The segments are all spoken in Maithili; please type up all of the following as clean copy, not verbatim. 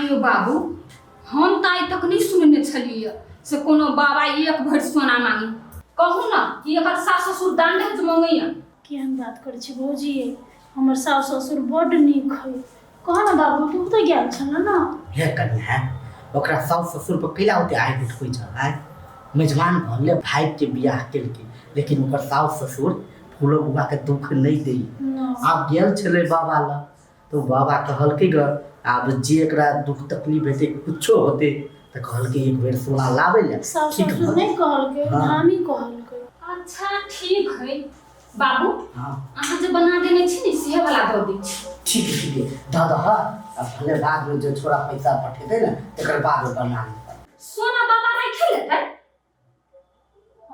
आयो बाबू, हम तऽ आइ तक नहि सुनने छलियै से कोनो बाबा एक भरि सोना मांगी। कहू ने कि एकर सास ससुर दान दहेज मंगैया? केहन बात करै छी भौजी, हमर सास ससुर बड्ड नीक है। कह ने बाबू, तू तऽ गेल छल ने? हे कन्या, ओकरा साउस ससुर पर कैला ओते आगि उठबै छ? आँय, मेजबान भले भाइ के बियाह केलकै, लेकिन ओकर साउस ससुर फूलो बुआ के दुख नहि दै। आब गेल छलै बाबा लग तऽ बाबा कहलकै ग, आब जे एकरा दुख तकलीफ हेतै, कुछो होतै, तऽ कहलकै एक बेर सोना लाबै लए। सास ठीक ससुर भऽ नहि कहलकै। हाँ। धामी कहलकै। अच्छा ठीक है बाबू। हाँ। अहाँ जे बना देने छी ने, सेहे वाला दऽ दै छी। ठीक है, ठीक है, दऽ दह। आ भले बादमे जे छोरा पैसा पठेतै ने, तकर बाद बना लेतै। सोना बाबा राखि लेतै?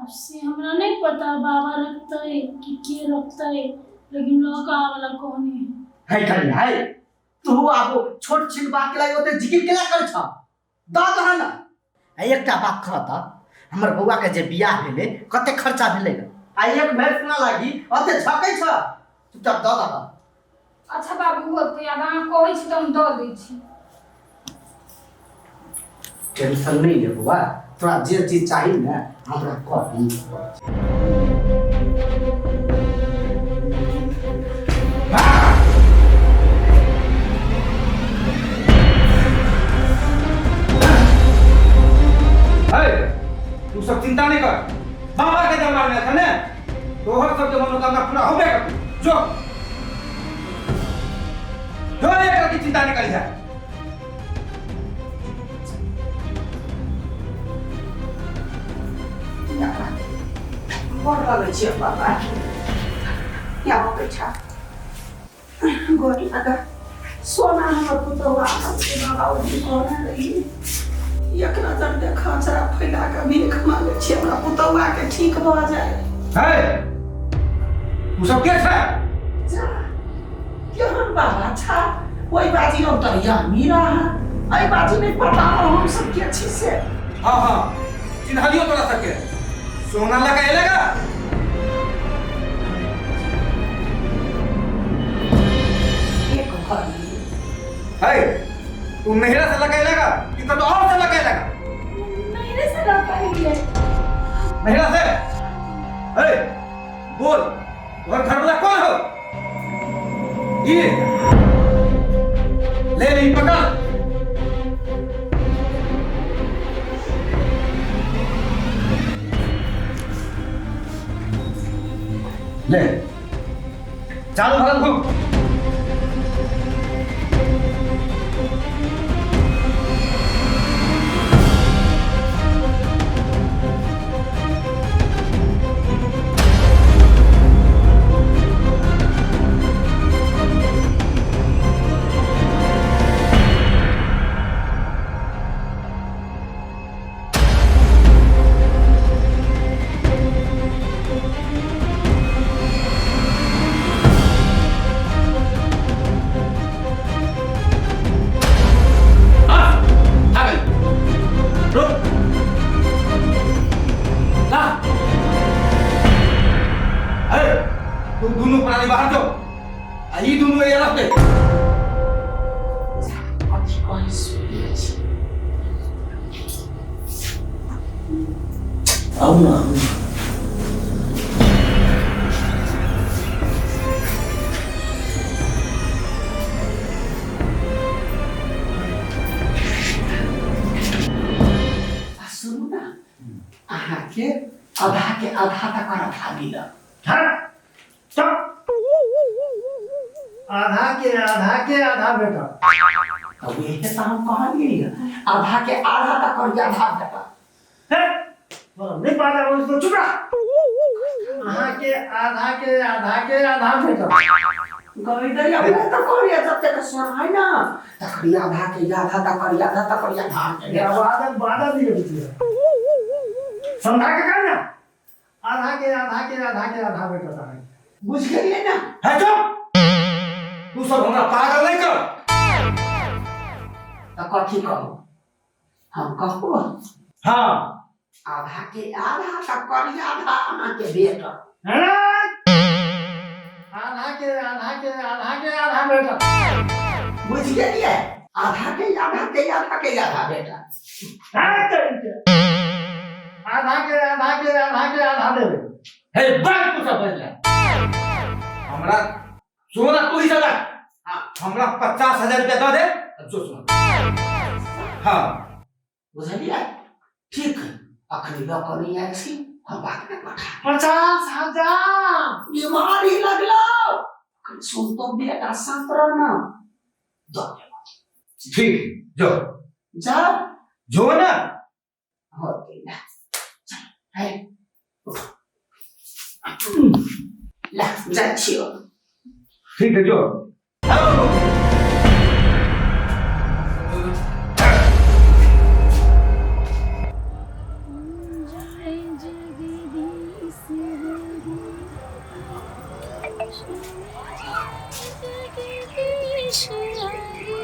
आब से हमरा नहि पता बाबा रखतै कि के रखतै, लेकिन लऽ कऽ आबऽ ला कहने है। है कन्या, है तू आब छोट छिन बात के लागि ओते जिकिर केला कर छ? दऽ दह ने। आ एकटा बात कह तऽ, हमर बौआ के जे बियाह भेलै, कते खर्चा भेलै? आ एक भरि सुना लागि ओते झकै छ? चुपचाप दऽ दह। अच्छा बाबू, होतै। आब अहाँ कहै छी तऽ हम दऽ दै छी। टेंशन नहीं ले बौआ, तोरा जे चीज चाही ने, हमरा कह, हम देबौ। है, तू सब चिंता नहीं कर। बाबा के दरबार में था ने, तोहर सबके मनोकामना पूरा होबे करतौ। जो जो, एकरा की चिंता नहीं करी है। गोर लगै छियै बाबा। या बकै छा गोर लगा। सोना हमर पुतहु आबऽ छै बाबा। ओ दिन कहने रहियै, एक नजर देख, अचरा फैला कऽ भीख मांगै छियै, हमरा पुतहुआ के ठीक भऽ जाय। है, तू सब के छै? जा, केहन बाबा छा? ओहि बाजी हम तऽ यामी रहा, एहि बाजी नहि पता हम सब के छी से। हाँ हाँ, चिन्हलियो तोरा सबके। सोना लगा एलेगा? एक भरी। है, तू नहिरा से लगा एलेगा कि तो और से लगा एलेगा? नहिरे से लगा। नहिरा से? है, बोल, तोहर घर वाला कौन हो? ये ले ले, पकड़। ले, चालू भरल घूम। आ गई, रुक ला। अरे, तू दोनों प्राणी बाहर जाओ, आ ई दोनों ये रहते। कथी कहै सुनै छी? आउ ने, आउ ने। आ सुनू ने, अहाँके आधा के आधा तक आधा मिलत। हट, चुप। आधा के आधा के आधा बेटा। तऽ उहे तऽ हम कहलियै, आधा के आधा तक आधा भेटत। हे, बोलो नहीं पाता बोल तो चुप रह। अहाँ के आधा के आधा के आधा भेटत। गई उहे तऽ कहलियै, जतेक सोना है ने, तकर आधा के आधा, तकर आधा, तकर आधा के ये भेटत। बादल बादल नहीं होती है, समझा के कर ना। आधा के आधा के आधा के आधा भेटत अहाँके। बुझि गेलियै ने? है, चुप। तू सब हमरा पागल नहीं कर। तऽ कथी कहू हम? कहू। हाँ। आधा के आधा तकर आधा अहाँके भेटत। आधा के आधा के आधा के आधा भेटत। बुझि गेलियै? आधा के आधा के आधा के आधा बेटा। हाँ, तरीके। आधा के आधा के आधा के आधा देबै। हे बंद तू सब बजला हमरा सोना तू ही सब रख। हाँ। हमरा 50,000 रुपया दऽ दे आ जो सोना। हाँ बुझलियै? ठीक है, अखनी लऽ कऽ नहि आयल छी, हम बादमे पठा। 50,000 बीमारी लगलो। अखन सुनतो बेटा शांत रह ना। दऽ देब। ठीक जो जा जो ना। होते ना। चल, है। ला जाइ छियौ। ठीक है जो। जय जगदीश जगदीश हरे,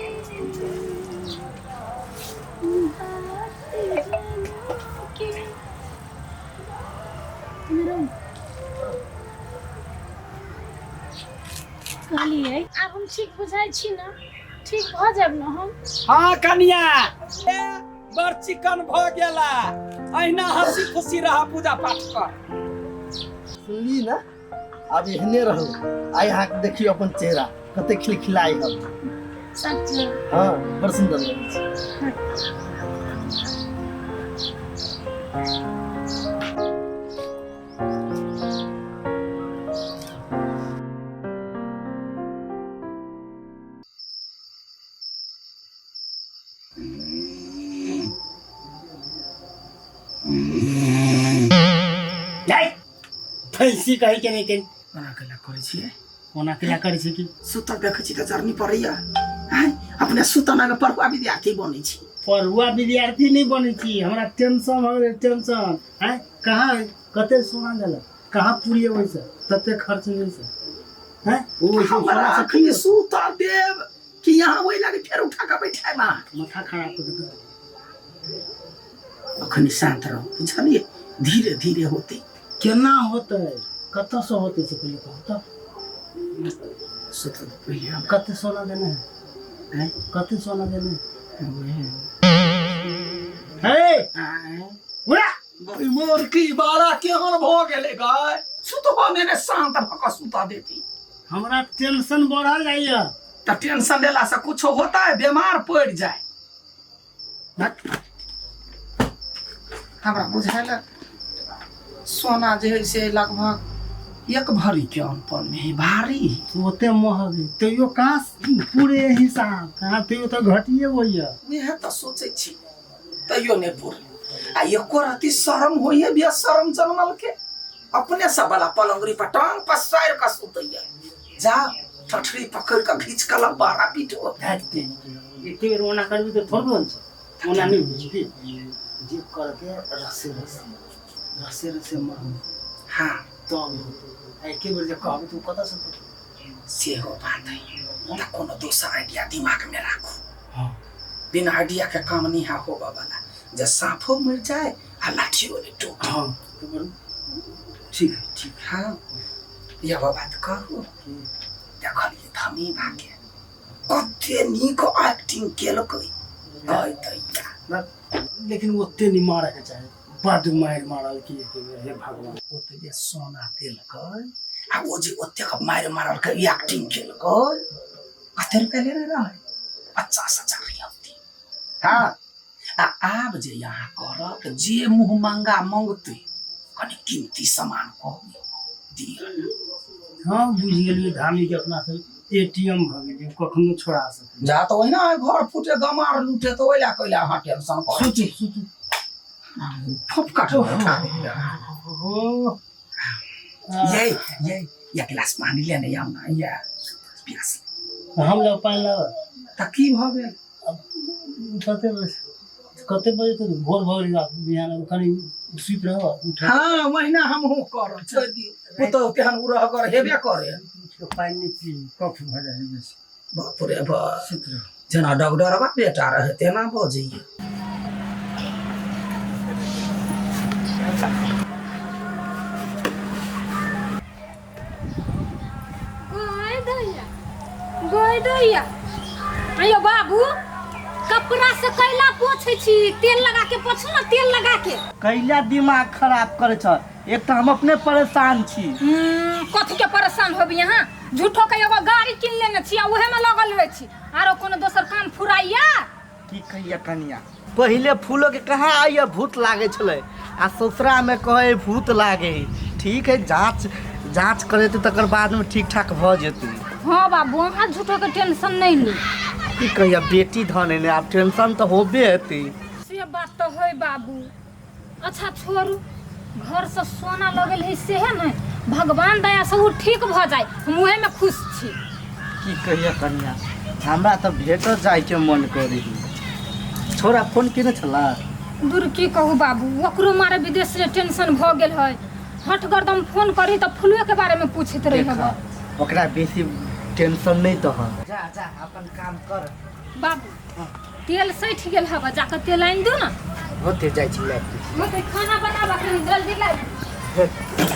बात जनों के। कहलियै आब हम ठीक बुझाइ छी ने? ठीक भऽ जायब ने हम? हाँ कनिया, बड़ चिकन भऽ गेला। अहिना हंसी खुशी रह, पूजा पाठ कर। सुनली ना, आब एहने रहू। आइ अहाँके देखियौ अपन चेहरा कते खिलखिलाइ हम। सच? हाँ, बड़ सुन्दर लगै छै। भैंसी कही के नहीं के ओना केला करै छियै? ओना केला करै छी की? सुतल देखै छी तऽ जरनी पड़ैया। आँय, अपने सुतल मे पढ़ुआ विद्यार्थी बनै छी। पढ़ुआ विद्यार्थी नहीं बनै छी, हमरा टेंशन भऽ गेलै, टेंशन। आँय, कहाँ कते सोना देलक, कहाँ पूरी ओहिसँ तते खर्च होइ छै। आँय, ओ ओहिसँ हमरा सोना से अखनी की सुतल देब कि यहाँ ओहि लागी फेर उठा कऽ बैठायब अहाँ? माथा खराब कऽ देतै। अखनी शांत रहू, बुझलियै? धीरे धीरे होतै। केना होतै, कतऽसँ होतै से पहिले कहू तऽ। सुतल पहिले हम। कते सोना देने है? आँय? कते सोना देने है? हे आँय? उड़ा। गई मोर की बारा केहन भऽ गेलै गाय। सुतबो मे ने शांत भऽ कऽ सुतऽ देती। हमरा टेंशन बढ़ल जाइया। तऽ टेंशन लेला से कुछो होता है? बीमार पड़ि जाए। हमरा बुझायल सोना जे है से लगभग 1 भरी के अनपन में है, भारी। ओते महग है तैयो कहाँ पूरे हिसाब, कहाँ तैयो तऽ घटिए होइया। उएह तऽ सोचै छी, तैयो नहि पूरे। आ एको रति शरम होइए बेशरम जनमल के? अपने सब वाला पलंगरी पर टांग पसारि कऽ सुतैया। जा ठठरी पकड़ कऽ घीच कऽ लग बारा पीटो। एते बेर ओना करबी तऽ थोड़बे होइ छै, ओना नहि होइ छै की जे करके रसे रसे रसे रसे मांगू। हाँ तब होतै। आ एके बेर जे कहबै तऽ ओ कतऽसँ होतै? सेहो बात है। तऽ कोनो दोसर आइडिया दिमाग में राखू। हाँ। बिना आइडिया के काम नहीं है होबा वाला। जे सांपो मर जाए आ लाठियो ने टूटे। हाँ तो बरू ठीक है, ठीक। हाँ यह बात कहू, देखलियै धमी भागे कते नीक एक्टिंग केलकै। गय दैया। लेकिन ओते नहीं मारे के चाही, बड मारि मारल की एके बेर, हे भगवान। ओते जे सोना देलकै आ ओ जे ओतेक मारि मारलकै एक्टिंग केलकै, कते रुपया लेने रहै? 50,000 रियावती। हाँ आ आब जे यहाँ करत जे मुँह मांगा मंगतै कनि कीमती सामान कहबै दिअ। हाँ बुझि गेलियै, धामी के अपना सब एटीएम भऽ गेलियै, कखनो छोड़ा सकै। जा तऽ ओहिना घर फूटे गमार लूटे तऽ ओहि लए कैला अहाँ टेंशन करै सुतू छी? सुतू। फुफका उठा देलियै। ओहो। ये ये एक गिलास पानी लेने आउ ना, या प्यास। हम लग पानि लाबऽ। तऽ की भऽ गेल? कते बजे, कते बजे तऽ भोर भऽ गेल, बिहान कनि सुति रहब उठ। हाँ ओहिना हमहूँ करब, छोड़ि दियौ। पुतहु तेहन उरहगर हेबे करे। पानि नहि पी, कफ भऽ जाइ है बेसी। बाप रे बाप। सुति रहू। जेना डॉक्टरवा बेटा रहे तेना बजैया। गय दैया, गय दैया। अयो बाबू, कपड़ा से कैला पोछै छी तेल लगा के पोछू ना तेल लगा के कैला दिमाग खराब करे छ एक तऽ हम अपने परेशान छी। कथी के परेशान होबी अहाँ? झूठो के एगो गाड़ी किन लेने छी आ उहे में लगल रहै छी, आरो कोनो दोसर काम फुराइया? की कहिया कनिया, पहिले फूलो के कहाँ आइया भूत लागे छलै, आ ससुरा में कहे भूत लागे। ठीक है, जांच जांच करेतै तकर बाद में ठीक ठाक भऽ जेतै। हाँ बाबू, अहाँ झूठो के टेंशन नहीं ली। की कहिया, बेटी धन है ने, आब टेंशन तऽ होबे हेतै। से बात तऽ है बाबू। अच्छा छोड़ू, घर से सोना लगल है सेहे ने, भगवान दया से ओ ठीक भऽ जाए, हम उहे में खुश छी। की कहिया कनिया, हमरा तऽ भेट जाइके मन करे। छोरा फोन केने छला? दूर की कहू बाबू, ओकरो मारे विदेश से टेंशन भऽ गेल है। हट गर्दम फोन करी तऽ फुलुए के बारे में पूछैत रही हब। ओकरा बेसी टेंशन नहीं दह, जा जा अपन काम कर। बाबू तेल सठि गेल हब, जाकऽ तेल आनि दियौ ने। होते जाइ छी लाइट। होते खाना बनाबऽ कनी जल्दी लाबि।